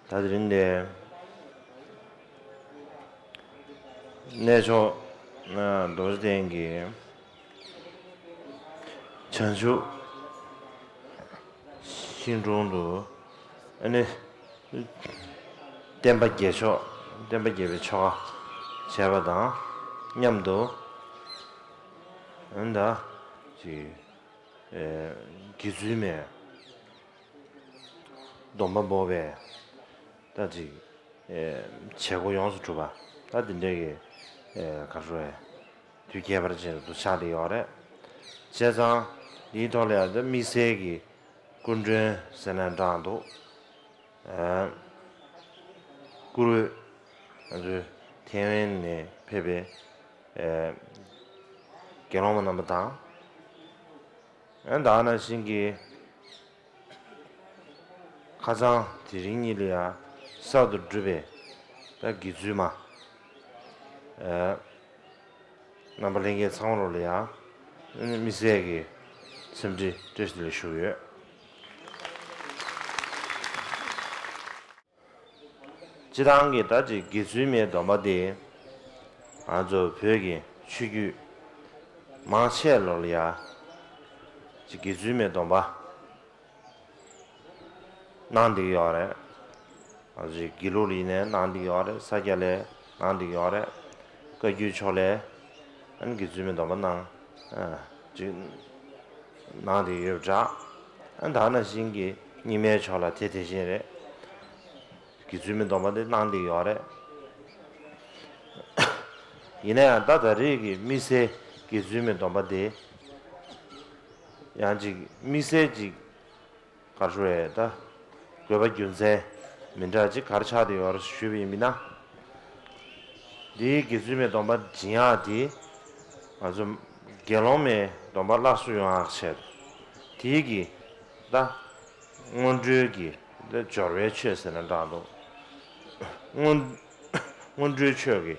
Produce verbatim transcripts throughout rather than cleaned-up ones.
ད་དེ་རིང་འདིར་གནས་མཆོག་རྡོ་རྗེ་གདན་གྱི་བྱང་ཆུབ་ཤིང་དྲུང་དུ་ཨ་ནི་བསྟན་པ་རྒྱས་ཆོག་བསྟན་པ་རྒྱས་པའི་ཆོ་ག་བྱས་པ་དང་མཉམ་དུ། ཨ་ནི་ད་ཅིག་ཨེ་དགེ་ཚུལ་མའི་སྡོམ་པ་འབོགས་པའི་ད་ཅིག་ཨེ་བྱེད་སྒོ་ཡོངས་སུ་གྲུབ་པ། ད་འདི་འདྲའི་གི་ཨེ་ག་རེ་ཟེར། དུས་ཁྱད་པར་ཅན་དུ་ཆགས་བསྡད་ཡོད་རེད། བྱས་ཙང་འདིའི་ཐོག་ལ་ཡང་ད་དམིགས་བསལ་གྱི་སྐུ་མགྲོན་ཟེར་ན་འདྲ་འདུག་ཨ་བཀུར་འོས་ང་ཚོའི་ཐེ་ཝན་ནས་ཕེབས་པའི་ཨེ་དགེ་སློང་མ་རྣམ་པ་དང་། ཨ་ད་ག་ནང་བཞིན་གྱི་ཁ་སང་དེ་རིང་གཉིས་ལ་ཡང་གསར་དུ་བསྒྲུབས་པའི་ད་དགེ་ཚུལ་མ། ཨ་རྣམ་པ་ལྷན་རྒྱས་ཚང་མ་ལོ་ལ་ཡང་དམིགས་བསལ་གྱི་འཚམས་འདྲི་བཀྲ་ཤིས་བདེ་ལེགས་ཞུ་གི་ཡོད། སྤྱིར་བཏང་གི་ད་ཅིག་དགེ་ཚུལ་མའི་སྡོམ་པ་དེ་ང་ཚོ་བོད་ཀྱི་ཆོས་བརྒྱུད་མང་ཆེ་ལོ་ལ་ཡ་ཅིག་དགེ་ཚུལ་མའི་སྡོམ་པ་གནང་བསྡད་ཀྱི་ཡོད་རེད། ང་ཚོ་དགེ་ལུགས་ལ་ཡིན་ནའི་གནང་བསྡད་ཀྱི་ཡོད་རེད། ས་སྐྱ་ལ་གནང་བསྡད་ཀྱི་ཡོད་རེད། བཀའ་བརྒྱུད་ཕྱོགས་ལ་ཨ་ནི་དགེ་ཚུལ་མའི་སྡོམ་པ་གནང་ཅིག་གནང་བསྡད་ཀྱི་ཡོད་པ་འདྲ། ཨ་ནི་ད་ག་ནང་བཞིན་གྱི་རྙིང་མའི་ཕྱོགས་ལ་དེ་དེ་བཞིན་རེད། དགེ་ཚུལ་མའི་སྡོམ་པ་དེ་གནང་བསྡད་ཡོད་རེད། ཡིན་ན་ཡང་ད་ད་རེས་ཀྱི་དམིགས་བསལ་དགེ་ཚུལ་མའི་སྡོམ་པ་དེ་ཡང་ཅིག་དམིགས་བསལ་ཅིག་ག་རེ་ཟེར་ད་དགོས་པ་རྒྱུ་མཚན་མི་འདྲ་ཅིག་ག་རེ་ཆགས་བསྡད་ཡོད་རེད་ཞུས་པ་ཡིན་ན། འདིའི་དགེ་ཚུལ་མའི་སྡོམ་པ་སྦྱིན་ཡག་དེ་ང་ཚོ་དགེ་སློང་མའི་སྡོམ་པ་སླར་གསོ་ཡོང་ཡག་ཆེད་དེའི་གི་ད་སྔོན་འགྲོའི་གི་ད་སྦྱོར་བའི་ཆོས་ཟེར་ན་འདྲ་འདུག་སྔོན་སྔོན་འགྲོའི་ཆོས་ཀྱི་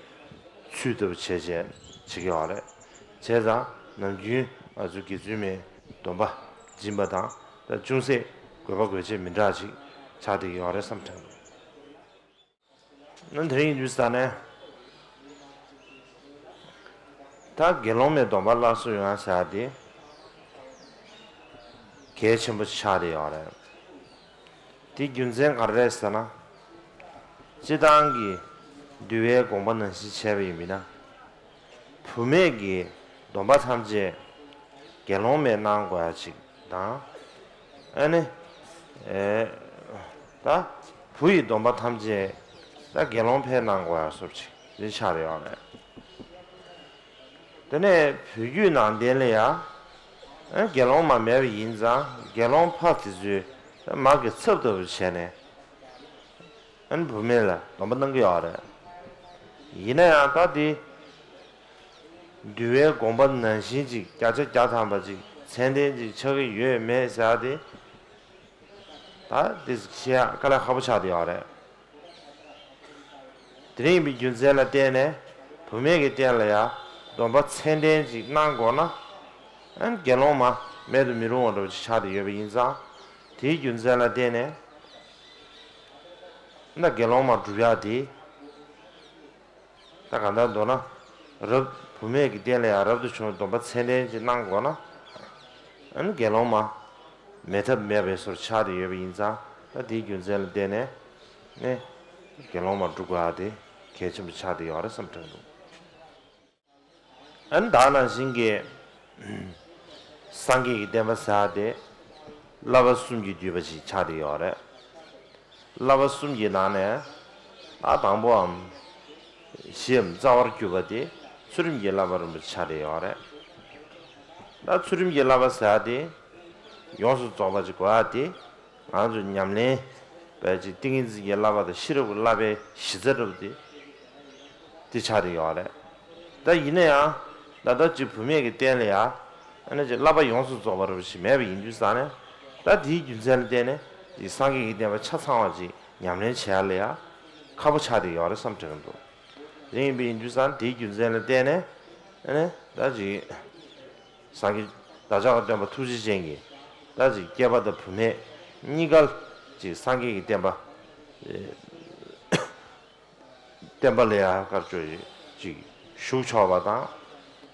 ཚུལ་ལྟ་བུ་བྱས་བྱས་བྱེད་ཀྱི་ཡོད་རེད། བྱས་ཙང་ནམ་རྒྱུན་ང་ཚོ་དགེ་ཚུལ་མའི་སྡོམ་པ་སྦྱིན་པ་དང་ད་ཅུང་ཟད་དགོས་པ་དགོས་ཆེད་མི་འདྲ་ཅིག་ཆགས་བསྡད་ཀྱི་ཡོད་རེད་བསམ་དྲན་འདུག་ན་དེ་རིང་ཡིན་དུས་ས་ནས་ད་དགེ་སློང་མའི་སྡོམ་པ་སླར་གསོ་ཡོང་ཡ་ཟེར་ཡ་དེ་གལ་ཆེན་པོ་ཆགས་བསྡད་ཡོད་རེད། དེ་རྒྱུ་མཚན་ག་རེ་རེད་ཟེར་ན། སྤྱིར་བཏང་གི་འདུལ་བའི་དགོངས་པ་ནང་བཞིན་བྱས་པ་ཡིན་མིན་ན། བུད་མེད་ཀྱི་སྡོམ་པ་ཐམས་ཅད་དགེ་སློང་མས་གནང་དགོས་ཡ་ཅིག་དང་། ཨ་ནི། ཨེ། ད་བུ་ཡི་སྡོམ་པ་ཐམས་ཅད་ད་དགེ་སློང་ཕར་གནང་དགོས་ཡ་སོགས་ཅིག་རེ་ཆགས་རེ་ཡོང་རེད། དེ་ནས་བོད་བརྒྱུད་ནང་བསྟན་ལ་ཡ། ཨ་དགེ་སློང་མ་མེད་པ་ཡིན་ཙང་དགེ་སློང་ཕ་དེ་ཚོས་མ་གི་ཚབ་ལྟ་བུ་བྱས་ནས། ཨ་ནི་བུད་མེད་ལ་སྡོམ་པ་གནང་གི་ཡོད་རེད། ཡིན་ན་ཡང་ད་དེ་འདུལ་བའི་དགོངས་པ་ནང་བཞིན་ཅིག་བརྒྱ་ཆ་བརྒྱ་ཐམ་པ་ཅིག་ཚད་ལྡན་ཅིག་ཆགས་ཀྱི་ཡོད་མེད་ཟེར་ཡ་དེ་ད་དེ་བཤད་ཡ་དཀའ་ལས་ཁག་པོ་ཆགས་བསྡད་ཡོད་རེད། དེ་རིང་ཡིན་པའི་རྒྱུ་མཚན་ལ་བརྟེན་ནས་བུད་མེད་ཀྱི་རྟེན་ལ་ཡང་སྡོམ་པ་ཚད་ལྡན་ཅིག་གནང་དགོས་ན། ཨ་ནི་དགེ་སློང་མ་མེད་དུ་མི་རུང་བ་འདྲ་བོ་ཅིག་ཆགས་བསྡད་ཡོད་པ་ཡིན་ཙང་། དེའི་རྒྱུ་མཚན་ལ་བརྟེན་ནས་ད་དགེ་སློང་མ་སྒྲུབ་ཡག་དེ་ད་གང་ལྟར་མདོར་ན་རབ་བུད་མེད་ཀྱི་རྟེན་ལ་ཡང་རབ་ཏུ་བྱུང་བའི་སྡོམ་པ་ཚད་ལྡན་ཅིག་གནང་དགོས་ན། ཨ་ནི་དགེ་སློང་མ་མེད་ཐབས་མེད་པའི་བཟོ་འདྲ་ཆགས་བསྡད་ཡོད་པ་ཡིན་ཙང་། ད་དེའི་རྒྱུ་མཚན་ལ་བརྟེན་ནས་ནི་དགེ་སློང་མ་སྒྲུབ་དགོས་ཡག་དེ་གལ་ཆེན་པོ་ཆགས་བསྡད་ཡོད་རེད་བསམ་དྲན་འདུག་ཨ་ནི་ད་ནང་བཞིན་གྱི་སངས་རྒྱས་ཀྱི་བསྟན་པ་ཟེར་ཡག་དེ་བསླབ་པ་གསུམ་གྱིས་བསྡུས་པ་ཞིག་ཆགས་བསྡད་ཡོད་རེད། བསླབ་པ་གསུམ་གྱི་ནང་ནས་ད་དང་པོའམ་བཞིའམ་རྩ་བར་གྱུར་པ་དེ་ཚུལ་ཁྲིམས་ཀྱི་བསླབ་པ་རིན་པོ་ཆེ་ཆགས་བསྡད་ཡོད་རེད། ད་ཚུལ་ཁྲིམས་ཀྱི་བསླབ་པ་ཟེར་ཡག་དེ་ཡོངས་སུ་རྫོགས་པ་ཅིག་དགོས་ཡག་དེ། ང་ཚོ་ཉམས་ལེན་པའི་ཅིག་ཏིང་ངེ་འཛིན་གྱི་བསླབ་པ་དང་ཤེས་རབ་ཀྱི་བསླབ་པའི་གཞི་རྩ་འདྲ་བོ་དེ་དེ་ཆགས་བསྡད་ཡོད་རེད། ད་ཡིན་ན་ཡང་ད་ལྟ་ཅིག་བུད་མེད་ཀྱི་རྟེན་ལ་ཡང་ཨ་ནི་ཅིག་བསླབ་པ་ཡོངས་སུ་རྫོགས་པ་འདྲ་བོ་ཞིག་མེད་པ་ཡིན་དུས་ཙང་ནས། ད་དེའི་རྒྱུ་མཚན་ལ་བརྟེན་ནས་དེ་སངས་རྒྱས་ཀྱི་བསྟན་པ་ཆ་ཚང་བ་ཅིག་ཉམས་ལེན་བྱེད་ཡག་ལ་ཡང་ཁག་པོ་ཆགས་བསྡད་ཡོད་རེད་བསམ་དྲན་གྱི་འདུག་དེ་ཡིན་པ་ཡིན་དུས་ཙང་དེའི་རྒྱུ་མཚན་ལ་བརྟེན་ནས་ཨ་ནི་ད་ཅིག་སངས་རྒྱས་བདག་ཅག་གི་སྟོན་པ་ཐུགས་རྗེ་ཅན་གྱིས་ད་ཅིག་སྐྱེས་པ་དང་བུད་མེད་གཉིས་ཀར་ཅིག་སངས་རྒྱས་ཀྱི་བསྟན་པ་ བསྟན་པ་ལ་ཡང་བཀའ་བརྒྱུད་ཅིག་བཞུགས་ཆོག་པ་དང་།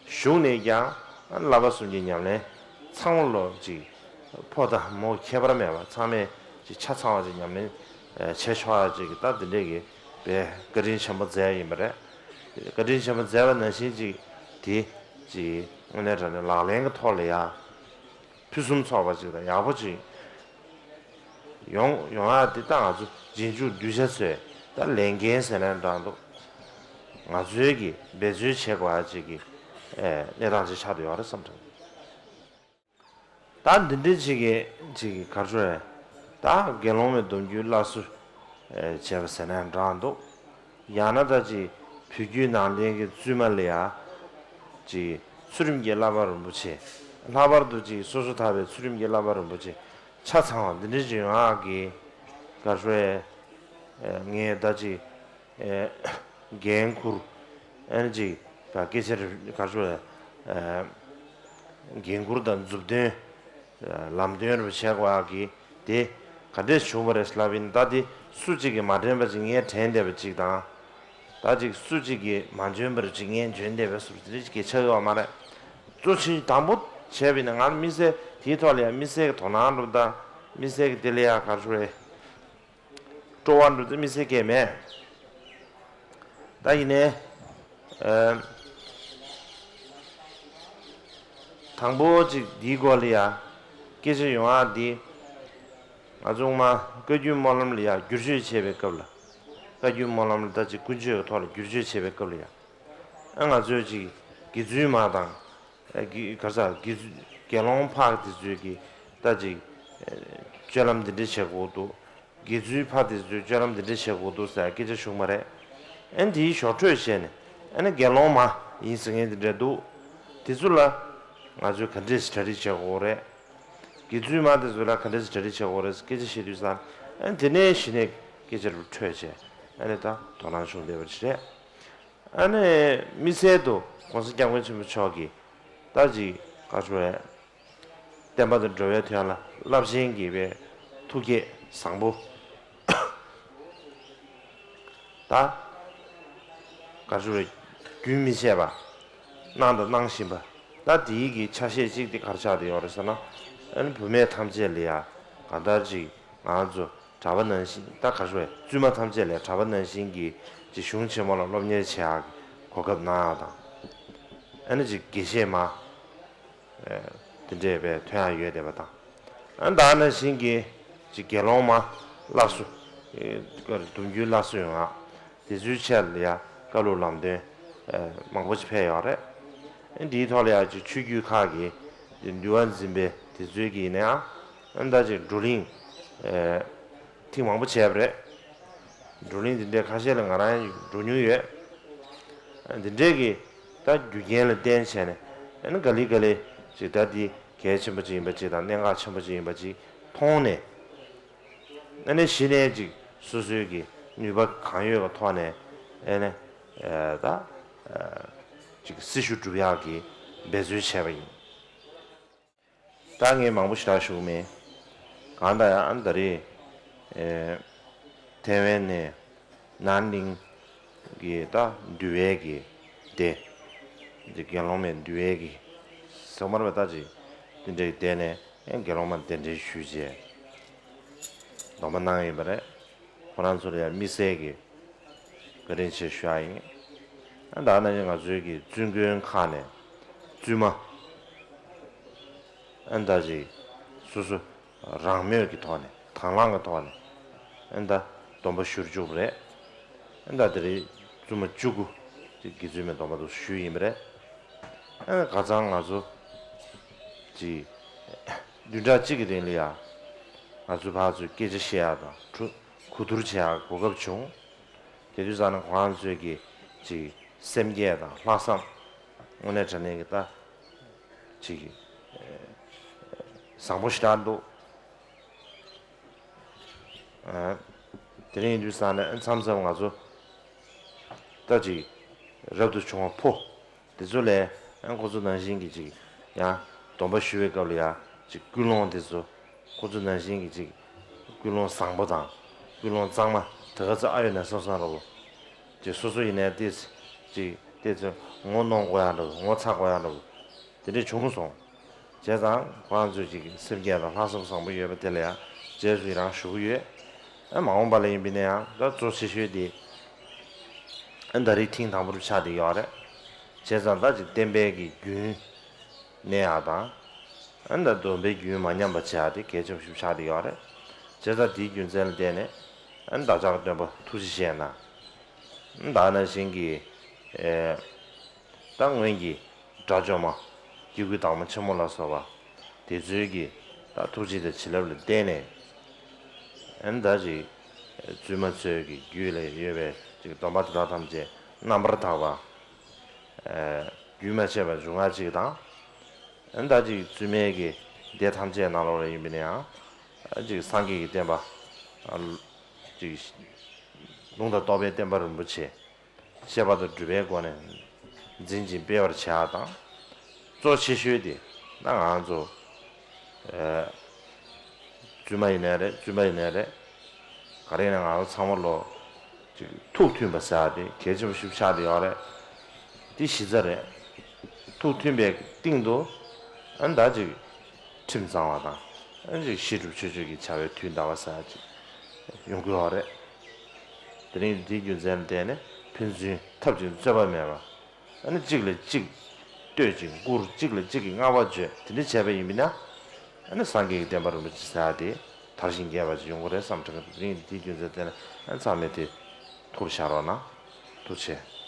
བཞུགས་ནས་ཀྱང་བསླབ་པ་གསུམ་གྱི་ཉམས་ལེན་ཚང་མ་ལོ་ཅིག་ཕོ་དང་མོ་ཁྱད་པར་མེད་པ་ཚང་མས་ཅིག་ཆ་ཚང་བ་ཅིག་ཉམས་ལེན་བྱེད་ཆོག་ཡ་ཅིག་ད་འདི་འདྲས་ཀྱི་དཔེ་བཀའ་དྲིན་ཆེན་པོ་མཛད་ཡིན་པ་རེད། བཀའ་དྲིན་ཆེན་པོ་མཛད་པ་ནང་བཞིན་ཅིག་དེ་ཅིག་དངོས་གནས་དྲང་གནས་ལག་ལེན་གྱི་ཐོག་ལ་ཡ་ཕུན་སུམ་ཚོགས་པ་ཅིག་དང་ཡག་པོ་ཅིག་ཡོང་ཡོང་ཡ་དེ་ད་ང་ཚོ་རྗེས་འཇུག་གདུལ་བྱ་ཚོས་ད་ལས་འགན་ཟེར་ན་འདྲ་འདུག་ང་ཚོའི་གི་འབད་རྩོལ་བྱེད་དགོས་ཡ་ཅིག་གི་ཨེ་གནས་སྟངས་ཅིག་ཆགས་བསྡད་ཡོད་རེད་བསམ་དྲན། ད་འདི་འདྲའི་ཅིག་གི་ཅིག་གི་གར་ཆོ་རེད། ད་དགེ་སློང་མའི་སྡོམ་རྒྱུན་སླར་གསོ་ཨེ་བྱས་པ་ཟེར་ན་འདྲ་འདུག་ཡང་ན་ད་ཅིག་བོད་བརྒྱུད་ནང་བསྟན་གྱི་བཙུན་མ་ལ་ཡ་ཅིག་ཚུལ་ཁྲིམས་ཀྱི་བསླབ་པ་རིན་པོ་ཆེ། ལྷག་པར་དུ་ཅིག་སོ་སོ་ཐར་པའི་ཚུལ་ཁྲིམས་ཀྱི་བསླབ་པ་རིན་པོ་ཆེ་ཆ་ཚང་བ་འདི་འདྲའི་ཅིག་ཡོང་ཡག་གི་ག་རེ་ཞུ་ངས་ད་ཅིག་འགན་འཁུར་ཨ་ནི་ཅིག་ག་སྐད་ཆ་རེ་ག་རེ་ཞུ་འགན་འཁུར་དང་མཛུབ་སྟོན། ལམ་སྟོན་རུ་བྱེད་དགོས་ཡག་གི་དེ་ག་འདྲས་བྱུང་བ་རེད་ལབ་ཡིན། ད་དེ་སུ་གཅིག་གིས་མ་དྲན་པ་ཅིག་ངས་དྲན་བསྡད་པ་ཅིག་དང་། ད་ཅིག་སུ་གཅིག་གིས་མ་འཇོན་པ་རུ་ཅིག་ངས་འཇོན་བསྡད་པ་སུ་དེ་འདྲས་ཅིག་གི་ཆགས་ཡོད་མ་རེད། གཙོ་ཆེ་དང་པོ་བྱས་པ་ཡིན་ན་ང་དམིགས་བསལ་དེའི་ཐོག་ལ་ཡང་དམིགས་བསལ་གྱི་དོ་སྣང་རུ་དང་དམིགས་བསལ་གྱི་དེ་ལ་ཡང་ག་རེ་ཞུ་རེད། སྤྲོ་བ་འགྲོ་ཚུལ་མི་ཟེར་མཁན་མེད། ད་ཡིན་ནའི། ཨ། དང་པོ་ཅིག་འདིའི་སྐོར་ལ་ཡ། སྐད་ཆ་ཡོང་ཡག་འདི། ང་ཚོ་སྔོན་མ་བཀའ་བརྒྱུད་སྨོན་ལམ་ལ་ཡ་བསྒྱུར་བཅོས་བྱས་པའི་སྐབས་ལ། བཀའ་བརྒྱུད་སྨོན་ལམ་ལ་ད་ཅིག་ཀུན་སྤྱོད་ཀྱི་ཐོག་ལ་བསྒྱུར་བཅོས་བྱས་པའི་སྐབས་ལ་ཡ། ཨ་ང་ཚོས་ཅིག་དགེ་ཚུལ་མ་དང་། ཨ་དགེ་ག་ས་དགེ་ཚུལ་དགེ་སློང་ཕར་དེ་ཚོས་ཀྱི་ད་ཅིག་ཨ་སྤྱོད་ལམ་འདི་འདྲ་བྱེད་དགོས་འདུག་དགེ་ཚུལ་ཕར་དེ་ཚོས་སྤྱོད་ལམ་འདི་འདྲ་བྱེད་དགོས་འདུག་ཟེར་སྐད་ཆ་བྱུང་བ་རེད། ཨ་ནི་དེའི་ཞོར་འཕྲོས་བྱས་ནས་ཨ་ནི་དགེ་སློང་མ་ཡིན་ཟེར་མཁན་འདི་འདྲ་འདུག་དེ་ཚོ་ལ་ང་ཚོས་ག་འདྲས་གྲ་སྒྲིག་བྱེད་དགོས་རེད། དགེ་ཚུལ་མ་དེ་ཚོ་ལ་ག་འདྲས་གྲ་སྒྲིག་བྱེད་དགོས་རེད་ཟེར་སྐད་ཆ་བཤད་དུས་ཙང་ཨ་ནི་དེ་ནས་གཞི་ནས་སྐད་ཆ་རུ་འཕྲོས་བྱས་ཨ་ནི་ད་དོ་སྣང་བྱུང་བསྡད་པ་ཞིག་རེད། ཨ་ནི་དམིགས་བསལ་དུ་༸གོང་ས་༸སྐྱབས་མགོན་ཆེན་པོ་མཆོག་གིས་ད་ཅིག་ག་ཞུ་བས། བསྟན་པ་དང་འགྲོ་བའི་དོན་ལ་རླབས་ཆེན་གྱི་བའི་ཐུགས་བསྐྱེད་བཟང་པོ། ད་ག་ཞུ་བས་རྒྱུན་མི་ཆད་པ་གནང་དང་གནང་བཞིན་པ། ད་དེའི་གི་ཆ་ཤས་གཅིག་དེ་ག་རེ་ཆགས་བསྡད་ཡོད་རེད་ཟེར་ན། ཨ་ནི་བུད་མེད་ཐམས་ཅད་ལ་ཡ་གང་ལྟར་ཅིག་ང་ཚོ་གྲྭ་པ་ནང་བཞིན་ད་ག་ཞུ་བས་བཙུན་མ་ཐམས་ཅད་ལ་གྲྭ་པ་ནང་བཞིན་གྱི་ཅིག་གཞུང་ཆེན་མོ་ལ་སློབ་གཉེར་བྱེད་ཡག་གི་གོ་སྐབས་གནང་ཡག་དང་། ཨ་ནི་ཅིག་དགེ་བཤེས་མ། དེ་འདྲས་པའི་ཐོན་ཡག་ཡོད་བསྡད་པ་དང་། ཨ་ནི་ད་ནང་བཞིན་གྱི་ཅིག་དགེ་སློང་མ་སླར་གསོ། སྡོམ་རྒྱུན་སླར་གསོ་ཡོང་ཡག་དེ་ཚོའི་ཆེད་ལ་ཡ་བཀའ་སློབ་ལམ་སྟོན་མང་པོ་ཅིག་ཕེབས་ཡོད་རེད། ཨ་ནི་འདིའི་ཐོག་ལ་ཡ་ཅིག་ཆོས་བརྒྱུད་ཁག་གི་འདུལ་བ་འཛིན་པའི་དེ་ཚོའི་གི་ཡིན་ན་ཡང་ཨ་ནི་ད་ཅིག་བགྲོ་གླེང་ཐེངས་མང་པོ་བྱས་པ་རེད། བགྲོ་གླེང་འདི་འདྲའི་ཁ་ཤས་ལ་ང་རང་ཡང་འགྲོ་མྱོང་ཡོད། འདི་འདྲའི་གི་ད་རྒྱུ་རྐྱེན་ལ་བརྟེན་བྱས་ནས་ཨ་ནི་ག་ལེ་ག་ལེ་ཅིག་ད་འདི་གལ་ཆེན་པོ་ཅིག་ཡིན་པ་ཅིག་དང་གནད་འགག་ཆེན་པོ་ཅིག་ཡིན་པ་ཅིག་མཐོང་ནས་ཨ་ནི་གཞི་ནས་ཅིག་སོ་སོའི་གི་ནུས་པ་གང་ཡོད་ཀྱི་ཐོག་ནས་ཨ་ནི་ད་ཅིག་སྲི་ཞུ་སྒྲུབ་ཡག་གི་འབད་རྩོལ་བྱས་པ་ཡིན། ད་ངས་མང་པོ་ཞེ་དྲག་ཞུ་གི་མེད། གང་ལྟར་ཡང་ད་རེས་ཨེ་ཐེ་ཝན་ནས་ནན་ལིང་གི་ད་འདུལ་བའི་གི་སྡེ། འདི་དགེ་སློང་མའི་འདུལ་བའི་གི་ཟེར་མར་བ་ད་ཅིག་འདི་འདྲའི་སྡེ་ནས་ཨེ་དགེ་སློང་མ་གདན་འདྲེན་ཞུས་བྱས་སྡོམ་པ་གནང་ཡོད་པ་རེད། ཁོ་རང་ཚོ་ལ་ཡང་དམིགས་བསལ་གྱི་བཀའ་དྲིན་ཆེ་ཞུ་ཡག་ཡིན། ཨ་ད་ནང་བཞིན་ང་ཚོའི་གི་བཙུན་དགོན་ཁག་ནས་བཙུན་མ་ཨ་ད་ཅིག་སོ་སོ་རང་མོས་ཀྱི་ཐོག་ནས་དང་བླངས་ཀྱི་ཐོག་ནས་ཨ་ད་སྡོམ་པ་ཞུ་བཅུག་པ་རེད། ཨ་ད་དེ་རིང་བཙུན་མ་བཅུ་དགུ་ཅིག་དགེ་ཚུལ་མའི་སྡོམ་པ་དུ་ཞུས་ཡིན་པ་རེད། ཨ་ཁ་སང་ང་ཚོ་ཅིག་བདུན་ཕྲག་གཅིག་གི་རིང་ལ་ཡ་ང་ཚོ་ཕར་ཚུར་སྐད་ཆ་བཤད་ཡག་དང་གྲོས་གོ་བསྡུར་བྱེད་ཡག་གོ་སྐབས་བྱུང་། དེ་དུས་ཙམ་ན་ཁོ་རང་ཚོའི་གི་ཅིག་སེམས་བསྐྱེད་དང་ལྷག་བསམ་དངོས་གནས་དྲང་གནས་ཀྱི་ད་ཅིག་བཟང་པོ་ཞེ་དྲག་འདུག་དེ་རིང་ཡིན་དུས་ཙམ་ན་མཚམས་མཚམས་ང་ཚོ་ད་ཅིག་རབ་ཏུ་བྱུང་བ་ཕོ། དེ་ཚོ་ལས་ཡང་ཁོ་ཚོ་ནང་བཞིན་གྱི་ཅིག་ཡང་སྡོམ་པ་ཞུ་བའི་སྐབས་ལ་ཡང་ཅིག་ཀུན་སློང་དེ་ཚོ་ཁོ་ཚོ་ནང་བཞིན་གྱི་ཅིག་ཀུན་སློང་བཟང་པོ་དང་ ཀུན་སློང་གཙང་མ་དེ་ག་ཚོད་ཨ་ཡོད་ན་བསམ་བསམ་ར་བོ། ཅིག་སོ་སོ་ཡིན་ནའི་ཏིས་ཅིག་ཏེ་ཚོད་ངོ་གནོང་དགོས་ཡ་འདྲ་བོ། ངོ་ཚ་དགོས་ཡ་འདྲ་བོ། དེ་འདྲས་བྱུང་སོང་། བྱས་ཙང་ཁོ་རང་ཚོས་ཅིག་སེམས་བསྐྱེད་དང་ལྷག་བསམ་བཟང་པོ་ཡོད་པ་དེ་ལ་ཡང་རྗེས་སུ་ཡི་རང་ཞུ་གི་ཡོད། ཨ་མ་འོངས་པ་ལ་ཡིན་པ་ཡིན་ན་ཡང་ད་གཙོ་ཆེ་ཤོས་དེ་ཨ་ད་རེས་ཐེངས་དང་པོ་རུ་ཆགས་བསྡད་ཡོད་རེད། བྱས་ཙང་ད་ཅིག་བསྟན་པའི་གི་རྒྱུན་གནས་ཡག་དང་། ཨ་ད་སྡོམ་པའི་རྒྱུན་མ་ཉམས་པ་བྱེད་ཡག་དེ་གལ་ཆེན་པོ་ཞིག་ཆགས་བསྡད་ཡོད་རེད། བྱས་ཙང་དེའི་རྒྱུ་མཚན་ལ་བརྟེན་ནས་ཨ་བདག་ཅག་གི་སྟོན་པ་ཐུགས་རྗེ་ཆེ་གནང་། ད་ནང་བཞིན་གྱི་ཨེ། ད་སྔོན་གྱི་དགྲ་བཅོམ་པ་སྐྱེ་དགུའི་བདག་མོ་ཆེན་མོ་ལ་སོགས་པ་དེ་ཚོའི་གི་ད་ཐུགས་རྗེ་དང་བྱིན་རླབས་ལ་བརྟེན་ནས་ཨ་ནི་ད་ཅིག་བཙུན་མ་ཚོའི་གི་རྒྱུད་ལ་ཡོད་པའི་ཅིག་སྡོམ་པ་དེ་དག་ཐམས་ཅད་རྣམ་པར་དག་པ། ཨ་རྒྱུན་མ་ཆད་པར་འབྱུང་བ་ཅིག་དང་། ཨ་ནི་ད་ཅིག་བཙུན་མའི་གི་སྡེ་ཐམས་ཅད་ནང་ལོགས་ལ་ཡིན་པ་ཡིན་ན་ཡང་ཅིག་སངས་རྒྱས་ཀྱི་བསྟན་པ་ཅིག་ལུང་དང་རྟོགས་པའི་བསྟན་པ་རིན་པོ་ཆེ་བཤད་པ་དང་སྒྲུབ་པའི་སྒོ་ནས་འཛིན་ཅིང་སྤེལ་བར་བྱེད་ཡག་དང་། གཙོ་ཆེ་ཤོས་དེ་ད་ང་ཚོ་ཨ་བཙུན་མ་ཡིན་ནའི་རེད། བཙུན་པ་ཡིན་ནའི་རེད། ག་རེ་ཡིན་ན་ང་ཚོ་ཚང་མ་ལོ་ཅིག་ཐུགས་མཐུན་པ་ཟེར་ཡག་དེ་གལ་ཆེན་པོ་ཞིག་ཆགས་བསྡད་ཡོད་རེད། དེ་གཞི་རྩ་རེད། ཐུགས་མཐུན་པའི་སྟེང་དུ་ཨ་ནི་ད་ཅིག་ཁྲིམས་གཙང་བ་དང་། ཨ་ནི་ཅིག་བཤད་སྒྲུབ་ཆོས་སྤྱོད་ཀྱི་བྱ་བའི་དུས་འདའ་བ་ཟེར་ཡག་ཅིག་ཡོང་གི་ཡོད་རེད། དེ་རིང་དེའི་རྒྱུ་མཚན་ལ་བརྟེན་ནས་ཕན་ཚུན་ཐབས་ཅིག་རྩོད་པ་མེད་པ། ཨ་ནི་གཅིག་ལ་གཅིག་བསྟོད་ཅིང་བཀུར། གཅིག་ལ་གཅིག་གིས་བསྔགས་པ་བརྗོད། དེ་འདྲ་བྱས་པ་ཡིན་པ་ན་ཨ་ནི་སངས་རྒྱས་ཀྱི་བསྟན་པ་རིན་པོ་ཆེ་ཟེར་ཡག་དེ་དར་ཞིང་རྒྱས་པ་ཅིག་ཡོང་གི་རེད་བསམ་དྲན་གྱི་འདུག་དེ་རིང་དེའི་རྒྱུ་མཚན་བརྟེན་ནས་ཨ་ནི་ཚང་མས་དེ་ཐུགས་ལ་བཞག་རོགས་གནང་། ཐུགས་རྗེ་ཆེ།